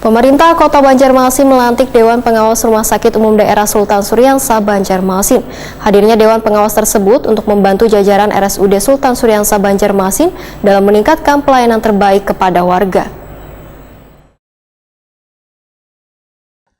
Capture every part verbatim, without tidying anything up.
Pemerintah Kota Banjarmasin melantik Dewan Pengawas Rumah Sakit Umum Daerah Sultan Suriansa Banjarmasin. Hadirnya Dewan Pengawas tersebut untuk membantu jajaran R S U D Sultan Suriansa Banjarmasin dalam meningkatkan pelayanan terbaik kepada warga.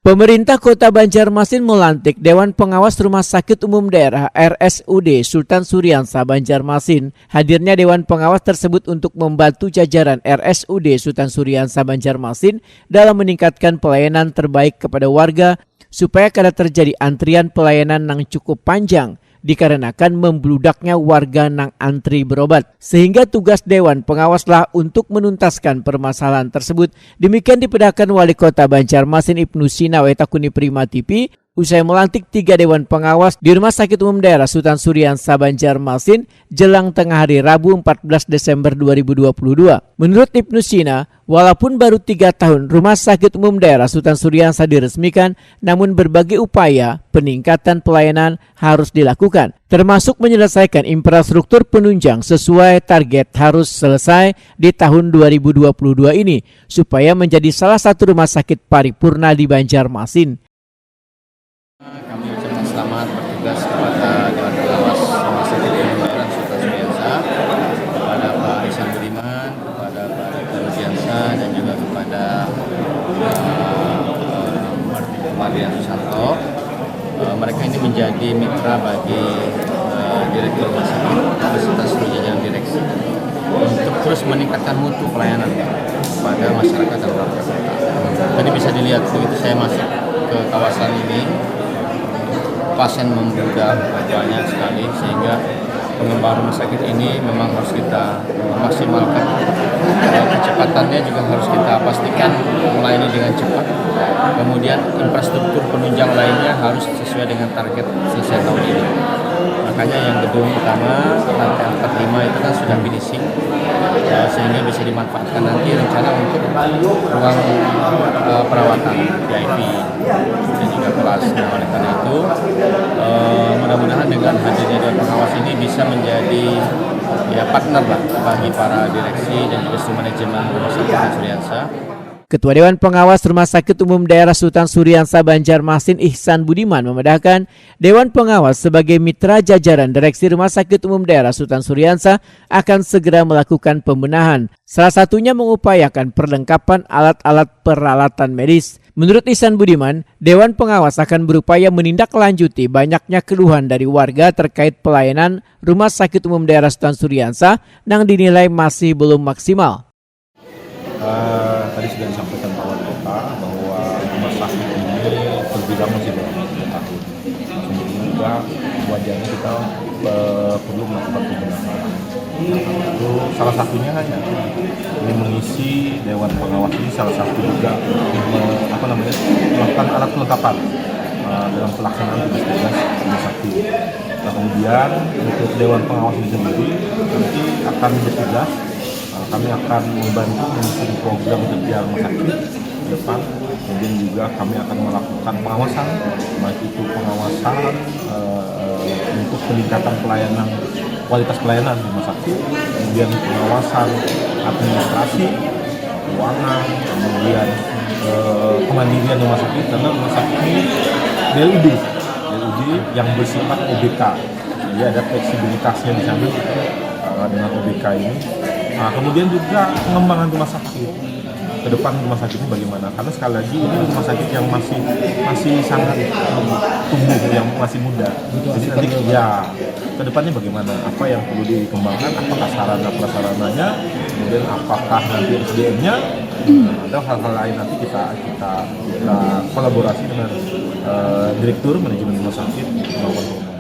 Pemerintah Kota Banjarmasin melantik Dewan Pengawas Rumah Sakit Umum Daerah R S U D Sultan Suriansa Banjarmasin. Hadirnya Dewan Pengawas tersebut untuk membantu jajaran R S U D Sultan Suriansa Banjarmasin dalam meningkatkan pelayanan terbaik kepada warga supaya kada terjadi antrian pelayanan yang cukup panjang dikarenakan membludaknya warga nang antri berobat, sehingga tugas Dewan Pengawas lah untuk menuntaskan permasalahan tersebut. Demikian dipedakan Wali Kota Banjarmasin Ibnu Sina Wetakuni Prima T V usai melantik tiga Dewan Pengawas di Rumah Sakit Umum Daerah Sultan Suriansa Banjarmasin jelang tengah hari Rabu empat belas Desember dua ribu dua puluh dua. Menurut Ibnu Sina, walaupun baru tiga tahun Rumah Sakit Umum Daerah Sultan Suriansa diresmikan, namun berbagai upaya peningkatan pelayanan harus dilakukan, termasuk menyelesaikan infrastruktur penunjang sesuai target harus selesai di tahun dua ribu dua puluh dua ini, supaya menjadi salah satu rumah sakit paripurna di Banjarmasin. Kami ucapkan selamat bertugas kepada Dewan Pengawas Rumah Sakit Umum Daerah Sultan Suriansa, kepada Pak Isan Budiman, kepada Pak Dr. Rudiansa, dan juga kepada eh, Mardian Susanto. Eh, mereka ini menjadi mitra bagi eh, Direktur Rumah Sakit beserta seluruh jajaran direksi untuk terus meningkatkan mutu pelayanan kepada masyarakat dan warga kota. Tadi bisa dilihat begitu saya masuk ke kawasan ini, pasien membludak banyak sekali, sehingga pengembangan rumah sakit ini memang harus kita maksimalkan. Eh, kecepatannya juga harus kita pastikan melayani dengan cepat. Kemudian infrastruktur penunjang lainnya harus sesuai dengan target selesai tahun ini. Makanya yang gedung utama lantai empat lima itu kan sudah finishing, eh, sehingga bisa dimanfaatkan nanti rencana untuk ruang eh, perawatan V I P dan juga kelas. Nah, oleh karena itu, eh, mudah-mudahan dengan hadirnya Dewan Pengawas ini bisa menjadi ya partner lah bagi para direksi dan juga seluruh manajemen Rumah Sakit Suriansa. Ketua Dewan Pengawas Rumah Sakit Umum Daerah Sultan Suriansa Banjarmasin Ihsan Budiman memedahkan, Dewan Pengawas sebagai mitra jajaran Direksi Rumah Sakit Umum Daerah Sultan Suriansa akan segera melakukan pembenahan. Salah satunya mengupayakan perlengkapan alat-alat peralatan medis. Menurut Ihsan Budiman, Dewan Pengawas akan berupaya menindaklanjuti banyaknya keluhan dari warga terkait pelayanan Rumah Sakit Umum Daerah Sultan Suriansa nang dinilai masih belum maksimal. Eh, tadi sudah disampaikan Pak Wali Kota bahwa rumah sakit ini terbilang masih baru, tiga tahun. Sehingga wajarnya kita eh, perlu melakukan pembenahan. Itu salah satunya hanya ini mengisi Dewan Pengawas ini salah satu juga me- apa namanya, melakukan alat kelengkapan eh, dalam pelaksanaan tugas-tugas rumah sakit. Nah, kemudian untuk Dewan Pengawas ini sendiri nanti akan bertugas, eh, kami akan membantu menyusun program kerja rumah sakit ke depan. Kemudian juga kami akan melakukan pengawasan, baik itu pengawasan eh, untuk peningkatan pelayanan, kualitas pelayanan rumah sakit, kemudian pengawasan administrasi, keuangan, kemudian eh, kemandirian rumah sakit, karena rumah sakit ini D L U D, D L U D yang bersifat O B K. Jadi ada fleksibilitasnya di sana eh, dengan O B K ini. Nah, kemudian juga pengembangan rumah sakit. Ke depan rumah sakit ini bagaimana? Karena sekali lagi ini rumah sakit yang masih masih sangat tumbuh, yang masih muda. Jadi nanti ya ke depannya bagaimana? Apa yang perlu dikembangkan? Apakah sarana prasarananya? Kemudian apakah nanti S D M-nya? Atau hal-hal lain nanti kita kita kita kolaborasi dengan eh, direktur manajemen rumah sakit untuk melakukan pengembangan.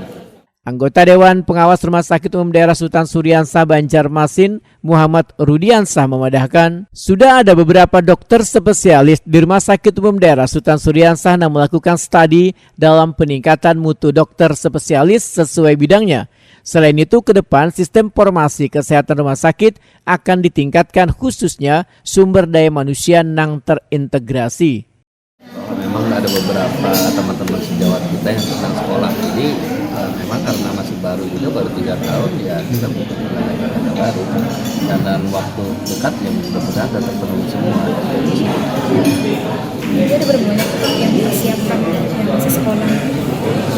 Anggota Dewan Pengawas Rumah Sakit Umum Daerah Sultan Suriansa Banjarmasin, Muhammad Rudiansah, memadahkan, sudah ada beberapa dokter spesialis di Rumah Sakit Umum Daerah Sultan Suriansah yang melakukan studi dalam peningkatan mutu dokter spesialis sesuai bidangnya. Selain itu, ke depan sistem formasi kesehatan rumah sakit akan ditingkatkan, khususnya sumber daya manusia nang terintegrasi. Memang ada beberapa teman-teman sejawat kita yang sedang sekolah. Jadi eh, memang karena masih baru juga, baru tiga tahun, ya kita butuh tenaga kerja. baru, dan dalam waktu dekat ya mudah-mudahan sudah terpenuhi semua. Jadi ada berapa banyak yang dipersiapkan yang masih sekolah?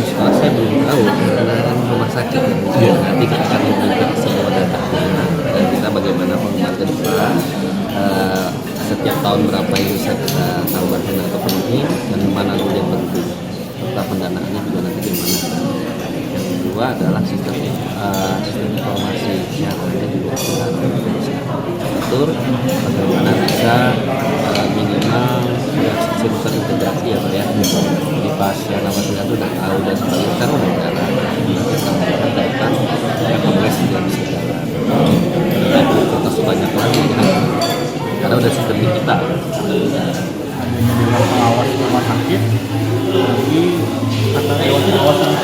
Sekolah saya belum tahu, karena kan rumah sakit ya. Iya. Nanti kita akan membuka semua data dan kita bagaimana pengembangan ke depan. Eh, setiap tahun berapa yang bisa kita tambahkan atau penuhi, dan mana dulu yang penting, serta pendanaannya juga nanti gimana. Yang kedua adalah sistem, eh, sistem informasi kesehatannya juga kita harus atur bagaimana bisa, eh, minimal ya, sistem terintegrasi ya, Pak, ya. Jadi pasien apa segala itu udah tahu dan sebagainya, sekarang udah jalan. Kita melihat data, kita progres juga bisa jalan. Nah, terus banyak lagi, ya. Karena udah sistem digital. Adanya dewan pengawas rumah sakit, tapi karena dewan pengawas ini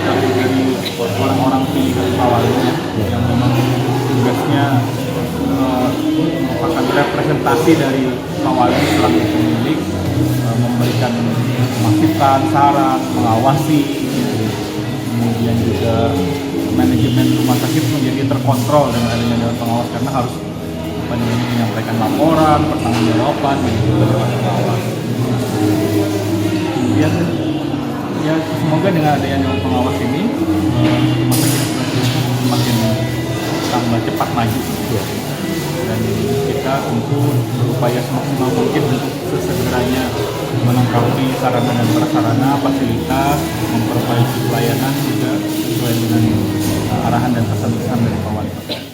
kan dari orang-orang pilihan awalnya yang memang tugasnya, eh, merupakan representasi dari awalnya selaku pemilik, eh, memberikan masukan, saran, mengawasi, kemudian juga manajemen rumah sakit menjadi terkontrol dengan adanya dewan pengawas karena harus apa namanya, menyampaikan laporan, pertanggungjawaban, begitu ke dewan pengawas. Kemudian ya semoga dengan adanya dewan pengawas ini, eh, rumah sakit semakin tambah cepat maju. Dan kita tentu berupaya semaksimal mungkin untuk sesegeranya melengkapi sarana dan prasarana, fasilitas, memperbaiki pelayanan juga sesuai dengan, eh, arahan dan pesan-pesan dari Pak Wali Kota.